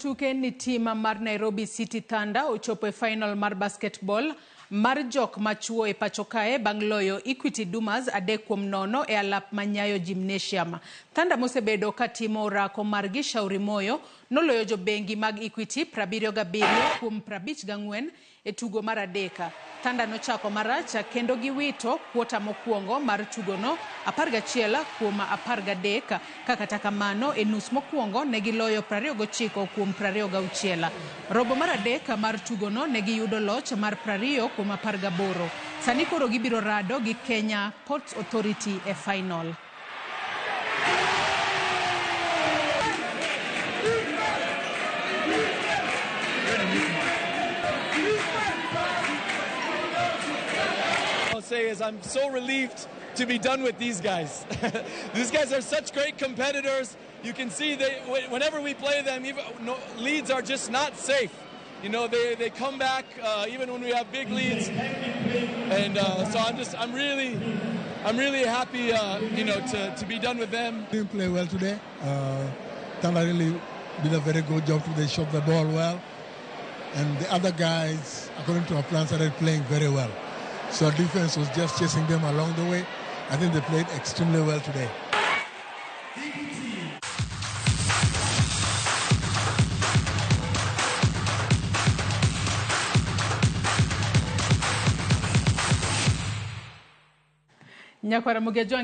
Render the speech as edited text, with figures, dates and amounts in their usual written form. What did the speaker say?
tuke ni tim mar Nairobi City Thunder ochopo e final mar basketball mar jok machuo e pacho kae bang' loyo Equity Dumas 3-0 e alap ma Nyayo Gymnasium. Thunder mosebedo ka timo orako margi Shauri Moyo noloyo jobengi mag Equity 77 kuom 54 e tugo mar adek. Thunder nochako marach kendo giwito kuota mokwongo mar tugono 11 kuom 13 ka kata kamano e nus mokwongo ne giloyo 29 kuom 26. Robo mar adek mar tugono ne giyudo loch mar 20 kuom 18. Sani koro gibiro rado gi Kenya Ports Authority e final. I'll say is I'm so relieved to be done with these guys. These guys are such great competitors. You can see they whenever we play them, even no, leads are just not safe. They come back even when we have big leads, and so I'm really happy to be done with them. Didn't play well today. Thunder really did a very good job. They shot the ball well. And the other guys, according to our plan, started playing very well. So our defense was just chasing them along the way. I think they played extremely well today. Nyakwara Mugejo.